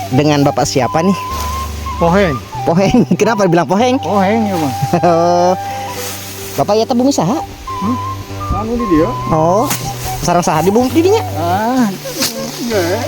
Dengan bapak siapa nih? Poheng. Poheng. Kenapa bilang poheng? Poheng ya, Bang. Bapak ya bumi saha? Anu di dia. Oh, sarang saha di bumi dinya? Ah, iya.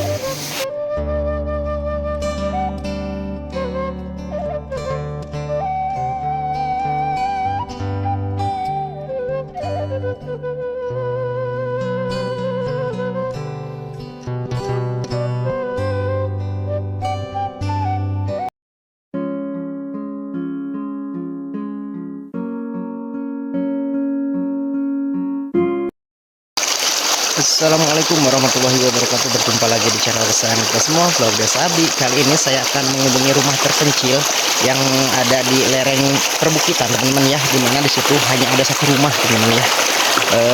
Assalamualaikum warahmatullahi wabarakatuh. Berjumpa lagi di channel kesayangan kita semua, Vlog Desa Abdi. Kali ini saya akan mengunjungi rumah terpencil yang ada di lereng perbukitan, teman-teman ya. Dimana di situ hanya ada satu rumah, teman-teman ya.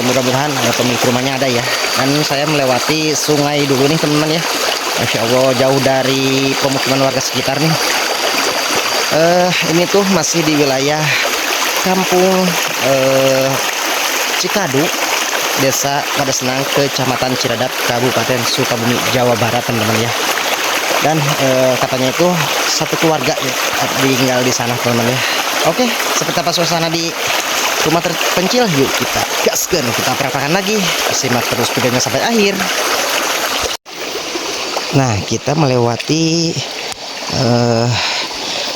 Mudah-mudahan ada pemilik rumahnya ada ya. Dan saya melewati sungai dulu nih, teman-teman ya. Masya Allah, jauh dari pemukiman warga sekitar nih. Ini tuh masih di wilayah kampung Cikadu, Desa Padasenang, Kecamatan Ciradap, Kabupaten Sukabumi, Jawa Barat, teman-teman ya. Dan katanya itu satu keluarga ya, tinggal di sana, teman-teman ya. Oke, seperti apa suasana di rumah terpencil? Yuk kita gaskan, kita praktekkan lagi. Simak terus videonya sampai akhir. Nah, kita melewati eh,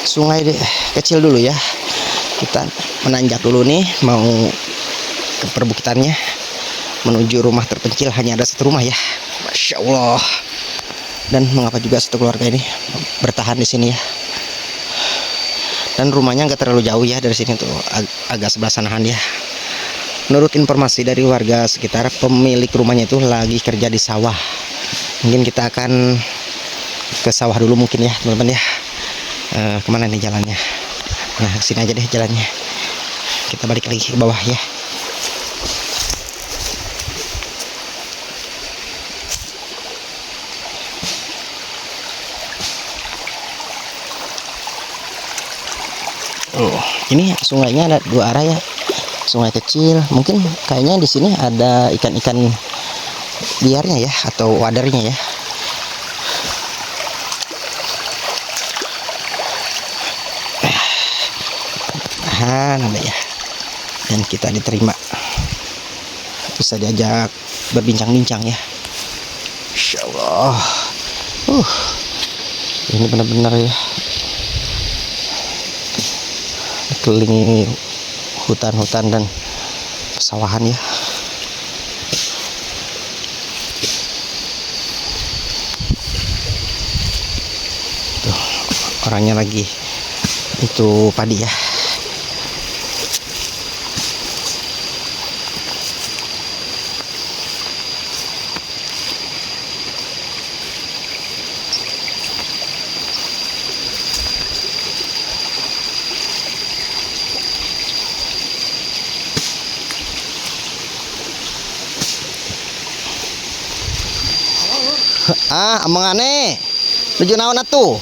sungai kecil dulu ya. Kita menanjak dulu nih, mau ke perbukitannya menuju rumah terpencil. Hanya ada satu rumah ya, masya Allah. Dan mengapa juga satu keluarga ini bertahan di sini ya? Dan rumahnya nggak terlalu jauh ya dari sini tuh, agak sebelah sanahan ya. Menurut informasi dari warga sekitar, pemilik rumahnya itu lagi kerja di sawah. Mungkin kita akan ke sawah dulu mungkin ya, teman-teman ya. Kemana nih jalannya? Nah, sini aja deh jalannya. Kita balik lagi ke bawah ya. Oh, ini sungainya ada dua arah ya. Sungai kecil, mungkin kayaknya di sini ada ikan-ikan liarnya ya, atau wadarnya ya. Tahan ada ya. Dan kita diterima. Bisa diajak berbincang-bincang ya. Insya Allah. Ini benar-benar ya, dikelilingi hutan-hutan dan pesawahan ya. Tuh, orangnya lagi itu padi ya. Ah, ameng aneh. Nuju naon atuh?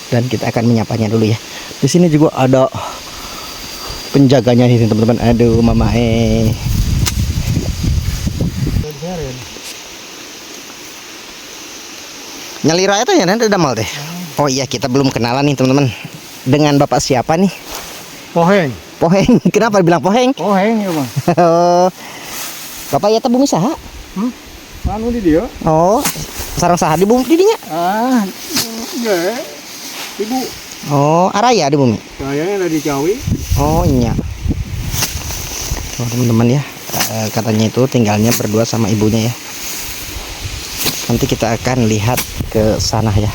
Dan kita akan menyapanya dulu ya. Di sini juga ada penjaganya nih, teman-teman. Aduh, mama eh. Nyalira itu ya nanti damal teh. Oh iya, kita belum kenalan nih, teman-teman. Dengan bapak siapa nih? Poheng. Poheng. Kenapa bilang poheng? Poheng ya, Bang. Bapak ya bumi saha? Anu di dia. Oh, sarang saha di bumi dinya? Ah, iya. Ibu, Oh, araya di bumi. kayaknya ada di Ciawi. Oh iya. Oh, teman-teman ya, katanya itu tinggalnya berdua sama ibunya ya. Nanti kita akan lihat ke sana ya.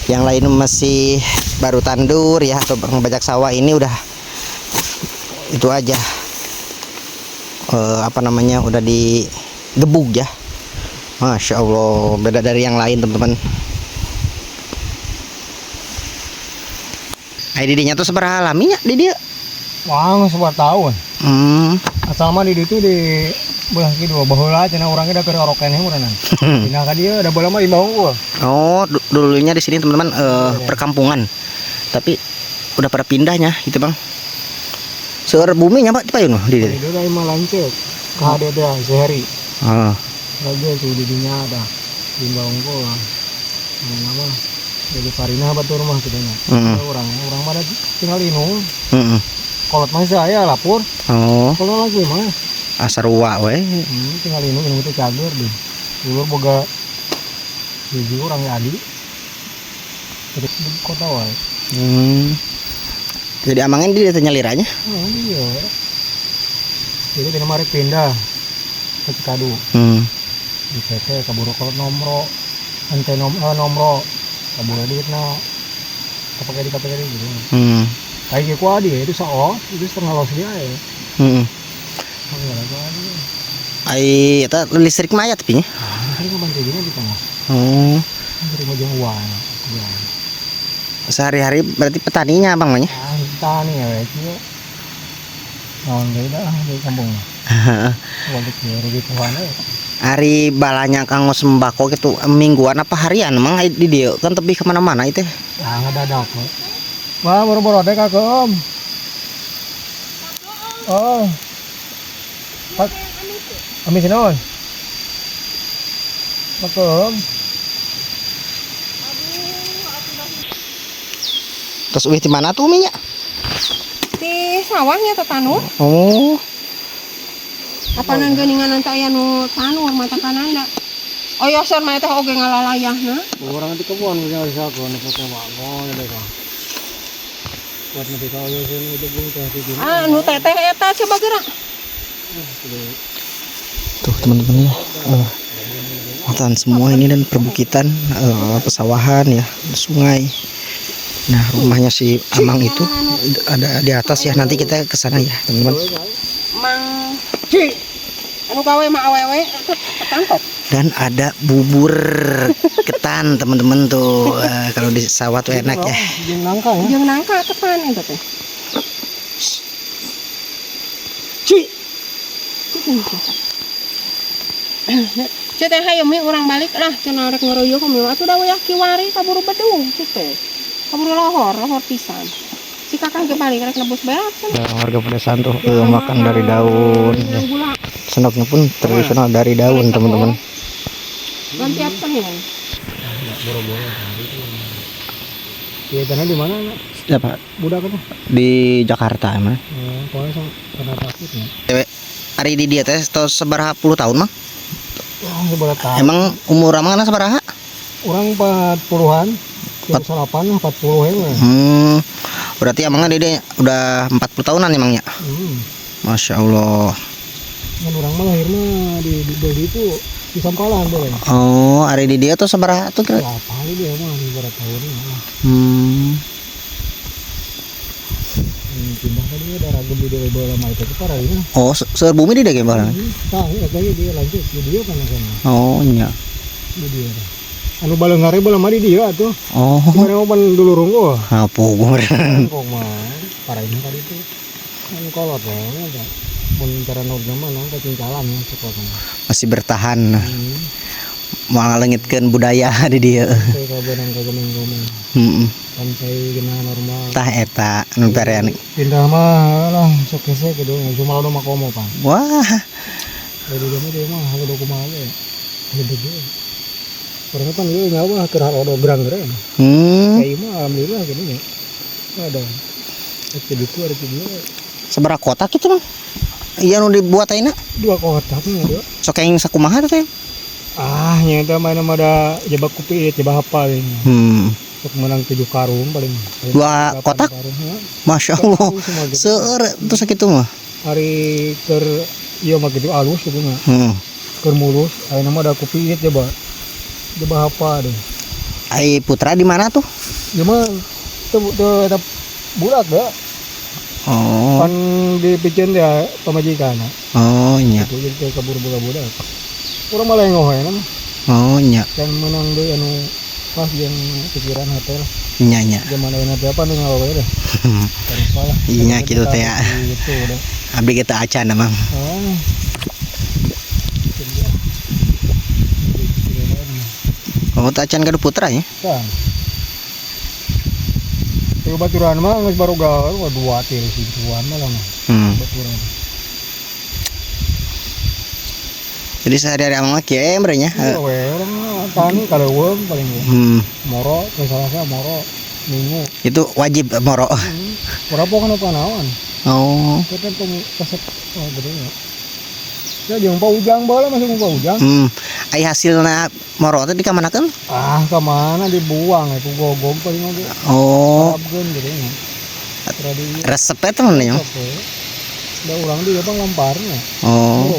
Yang lain masih baru tandur ya, atau ngebajak sawah, ini udah itu aja. Apa namanya, udah digebuk ya. Masya Allah, beda dari yang lain, teman-teman. Ai didinya tuh sabaraha laminya di dia? Wah, sebuah tahun. Asal mah di ditu di belah kidul baheula cenah urangnya da keur orok keneh meureunana. Pindah ka dieu da baheula mah imah unggul. Oh, dulunya di sini teman-teman, perkampungan. Tapi udah pada pindahnya gitu, Bang. Seueur bumi nya Pak payun mah di dieu. Itu dari mah lanceuk. Ka hade teh sehari. Heeh. Raja sih di dinya ada. Di bawang lah. Nama jadi farina batur mah kitu nya. Heeh. Urang urang mah tinggal inung. Heeh. Kolot mah saya lapor. Oh, Kalau lagi mah asarua we. Tinggal inung inung teh cager deh. Dulur boga hiji urang ya adi. Jadi di kota wae. Jadi amangnya di dieu nyaliranya? Oh, iya. Jadi dina mari pindah ke Cikadu. Di PT kaburu kolot nomro. Ente nomro kaburu duitna. Kapake di KPK gitu. Kayak ku adi itu saos, itu setengah los dia ya. Adi. Ai eta listrik mah aya tapi nya. Ah, ini bantu gini di tengah. Oh. Ini mah jeung uang. Ya. Sehari-hari berarti petaninya abang mah nya? Ah, petani ya we kieu. Naon deui dah di kampung. Balik ya rugi Tuhan we. Ari balanya kanggo sembako gitu mingguan apa harian emang di dieu kan tebih kemana-mana itu. Ah, ngadadak we. Wah, boro-boro teh ka Om. Oh. Pak. Ami sinaon? Pak Om. Terus uih di mana tuh minyak? Di sawahnya teh tanur. Oh. Apanan geuningan nanti aya nu tanur mata kananda. Oh ya seur mah teh oge ngalalayahna. Urang di kebun geus sakono nu teh wagon deh ka. Buat nepi ka oyo sini degung teh di dieu. Ah, nu teteh eta coba gerak. Tuh teman-teman ya. Hutan semua ini dan perbukitan, pesawahan ya, sungai. Nah, rumahnya si Amang itu ada di atas ya. Nanti kita ke sana ya, teman-teman. Mang Anu gawe mah awewe ketangkep. Dan ada bubur ketan, teman-teman tuh. Kalau di sawah tuh enak ya. Jeung nangka ya. Jeung nangka ketan eta teh. Ci. Cek teh hayu mi urang balik lah cenah rek ngeroyok mi atuh da wayah kiwari kaburu bedung cek teh. Kaburu lohor, lohor pisan. Si kakak ge balik rek nebus beak cenah. Nah, warga pedesaan tuh makan dari daun. Ya. Sendoknya pun tradisional dari daun, teman-teman. Kan tiap Senin. Boro-boro. Iya, tanah di mana? Siapa? Budak apa? Di Jakarta emang. Pokoknya sama karena takut ya. Ari di dia teh tos sabaraha puluh tahun mah? Wah, sabaraha tahun. Emang umur amang sabaraha? Urang 40-an. 38 lah, 40 ya. Berarti emangnya dia udah 40 tahunan emangnya? Masya Allah. Kan urang mah lahir mah di itu di Sampalan boleh. Oh, ari di dia tuh sabaraha tuh kira? Ya, apa dia mah di beberapa tahun lah. Pindah tadi ada ragam di dia bola mah itu parah ini. Oh, seur bumi di dia gimana? Tah, lagi dia lanjut di dia kan kan. Oh, iya. Di dia. Anu balengare bola mah di dia atuh. Oh. Kemarin mau pan dulu runggu. Ah, puguh. Kok mah parah ini tadi itu. Kan kolot ya, ada. Mun cara nogna mah nang kacincalan ya cukup. Masih bertahan. Mau ngalengitkeun budaya di dieu. Kayak kagomeng-gomeng. Heeh. Kan cai geuna normal. Tah eta nu perean. Pindah mah lah sok hese kitu cuma lo mah komo pan. Wah. Dari dia mah dia mah halodo kumaha ge. Gede ge. Urang pan ieu nyawa keur halodo gerang geura. Cai mah alhamdulillah gini nya. Ada. Ada itu ada video. Sabaraha kotak kitu mah? Iya nu dibuat ayeuna? 2 kotak nya dua. Sok yang sakumaha teh? Ah, nya eta mah ada jebak kupi, jebak apa ini. Sok menang 7 karung paling. 2 kotak? Karung, ya. Masya Allah. Seueur terus sakitu mah. Hari keur ieu mah kitu alus kitu mah. Keur mulus, ayeuna mah ada kupi jebak. Jebak apa deh. Ai putra di mana tuh? Ieu mah teu teu eta budak da. Oh. Pan dipiceun ya pamajikan. Oh, nya. Gitu, jadi kayak kabur budak-budak. Urang malah ngoh ya, mah. Oh, nya. Dan menang deui anu pas jeung pikiran hotel. Nya nya. Zaman ayeuna teh apa nu ngawae deh. Tanpa lah. Iya kitu teh ya. Gitu udah. Abdi kita acan emang. Oh. Oh, teh acan gaduh putra ya? Tah. Tapi baturan mah geus baroga wah dua teh singkuan mah lah. Baturan. Jadi sehari-hari amang mah kieu meureun nya. Iya we urang mah tani kaleuweung paling ge. Moro teh salasa moro minggu. Itu wajib moro. Urang pokona panaon. Oh. Kita tuh resep oh gede ya. Ya jeung Pak Ujang baheula masuk Pak Ujang. Ai hasilna moro teh dikamanakeun? Ah, ka mana dibuang itu gogog paling oge. Oh. Harapkeun gitu nya. Resep eta mah nya. Da urang di bang lamparnya. Oh.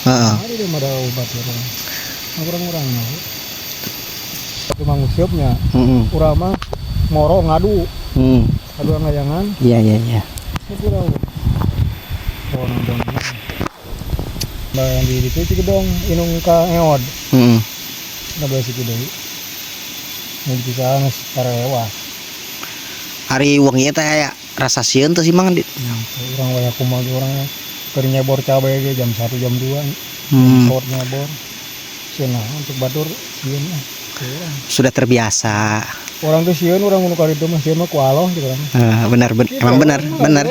Heeh. Ada dia mah ada obat ya bang. Urang-urang mah. Tapi manguseup-nya. Urang mah moro ngadu. Ngadu ngayangan. Iya. Itu urang. Bonang-bonang. Nah, yang di itu Cikidong inung ka eod. Nah, belas Cikidong. Nu bisa geus karewas. Ari wengi teh aya rasa sieun teh sih Mang di. Urang waya kumaha ge urang keur nyebor cabe ge jam 1 jam 2. Sot nyebor. Sieun untuk batur sieun ah. Sudah terbiasa. Orang tuh sieun urang nu karitu mah sieun mah ku aloh gitu kan. Benar benar. Emang benar, benar.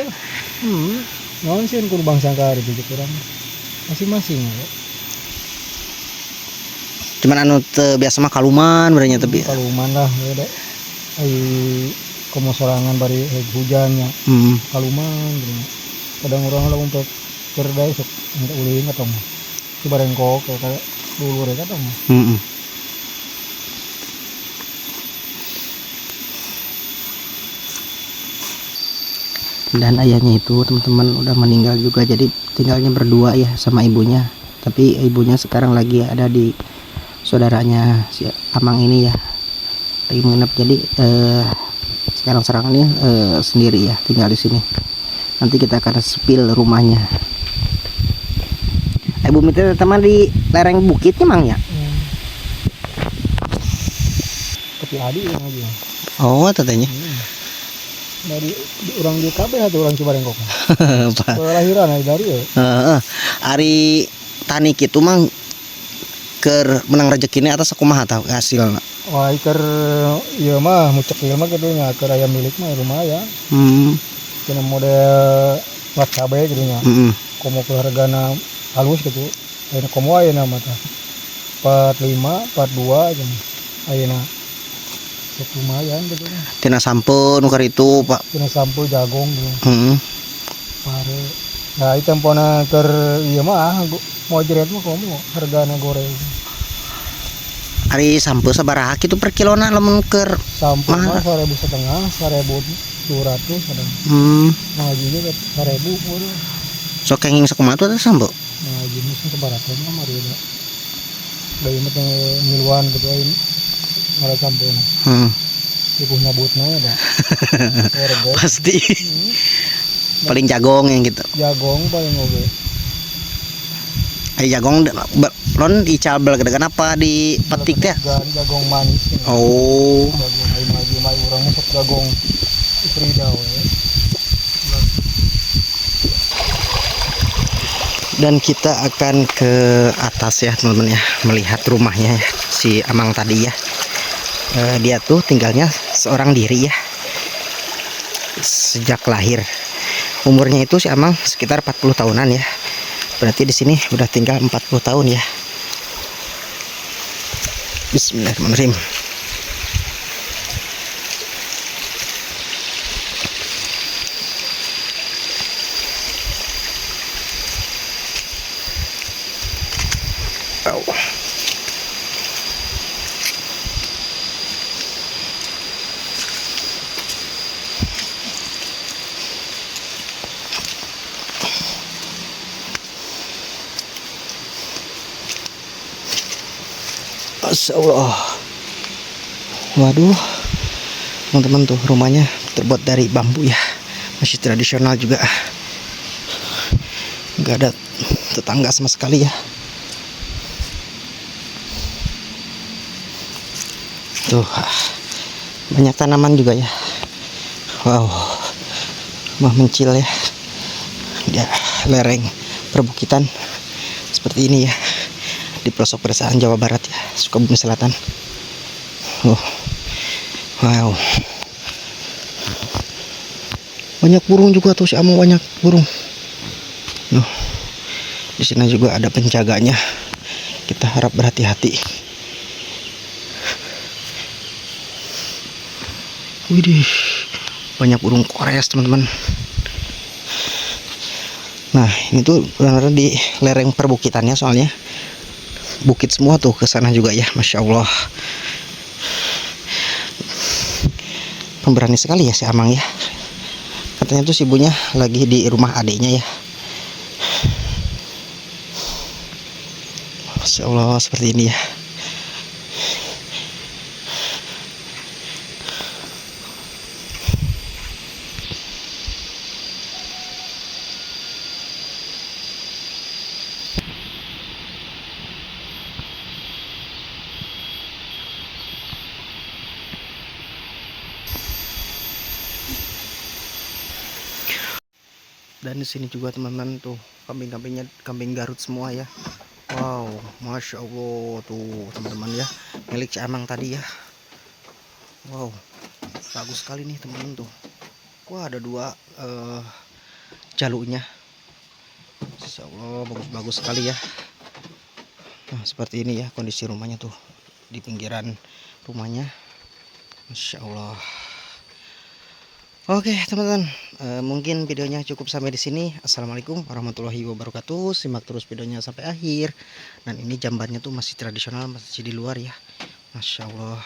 Naon sieun ku bangsa ka ditu urang. Masing-masing ya. Cuman anu teu biasa mah kaluman berarti tapi. Kaluman lah ya da. Ai komo sorangan bari hujannya. Kaluman gitu. Kadang urang lamun keur dae sok minta ulin atau mah. Ci barengkok kayak dulur eta tong. Dan ayahnya itu teman-teman udah meninggal juga, jadi tinggalnya berdua ya sama ibunya. Tapi ibunya sekarang lagi ada di saudaranya si Amang ini ya, lagi menginap. Jadi sekarang-sekarang ini sendiri ya tinggal di sini. Nanti kita akan spill rumahnya. Ibu Mita teman di lereng bukitnya Mang ya? Tapi adi yang aja. Oh tetehnya. Dari orang di KB atau orang Cibarengkok? Kelahiran dari ya. Ari tani kitu Mang keur menang rezekine atas kumaha tah hasilna? Wah, keur ieu mah mucekil mah kitu nya, keur aya milik mah lumayan. Cenah model wat cabe kitu nya. Komo keur hargana halus kitu. Ayeuna komo ayeuna mah tah 45, 42 cenah. Ayeuna lumayan gitu. Tina sampeu nu karitu, Pak. Tina sampeu jagung gitu. Pare. Nah, itu tempona keur ieu mah mau jeret mah komo hargana goreng. Ari sampeu sabaraha kitu per kilona lamun keur sampeu mah 1.500, 1.200 kadang. Ngaji ge 1.000 udah. Sok kenging sakumaha tuh sampeu? Ngaji mah sabaraha mah mari da. Da ieu mah teh ngiluan gitu aing. Ngala sampeuna. Ibu nyabutna ya, Pak. Pasti. Paling jagong yang gitu. Jagong paling oge. Ai jagong lon ical belegedegan apa di petik teh? Jagong manis. Ya. Oh. Jagong ai maju mah urang mah sok jagong Frida we. Dan kita akan ke atas ya teman-teman ya, melihat rumahnya ya, si Amang tadi ya. Dia tuh tinggalnya seorang diri ya sejak lahir. Umurnya itu si Amang sekitar 40 tahunan ya. Berarti di sini udah tinggal 40 tahun ya. Bismillahirrahmanirrahim. Wow. Masya Allah. Waduh, teman-teman tuh rumahnya terbuat dari bambu ya, masih tradisional juga. Nggak ada tetangga sama sekali ya. Tuh, banyak tanaman juga ya. Wow, rumah mencil ya. Dia lereng perbukitan seperti ini ya, di pelosok pedesaan Jawa Barat ya, Sukabumi Selatan. Oh, wow. Banyak burung juga tuh si Amang, banyak burung. Nuh, di sini juga ada penjaganya. Kita harap berhati-hati. Widih, banyak burung kores teman-teman. Nah, ini tuh benar-benar di lereng perbukitannya soalnya. Bukit semua tuh ke sana juga ya, Masya Allah. Pemberani sekali ya si Amang ya. Katanya tuh si ibunya lagi di rumah adiknya ya. Masya Allah, seperti ini ya. Dan di sini juga teman-teman tuh kambing-kambingnya kambing Garut semua ya. Wow, Masya Allah tuh teman-teman ya, milik Cik Amang tadi ya. Wow, bagus sekali nih teman-teman tuh. Wah, ada dua jaluknya. Masya Allah, bagus-bagus sekali ya. Nah, seperti ini ya kondisi rumahnya tuh di pinggiran rumahnya. Masya Allah. Oke teman-teman, mungkin videonya cukup sampai di sini. Assalamualaikum warahmatullahi wabarakatuh. Simak terus videonya sampai akhir. Dan ini jambannya tuh masih tradisional, masih di luar ya. Masya Allah.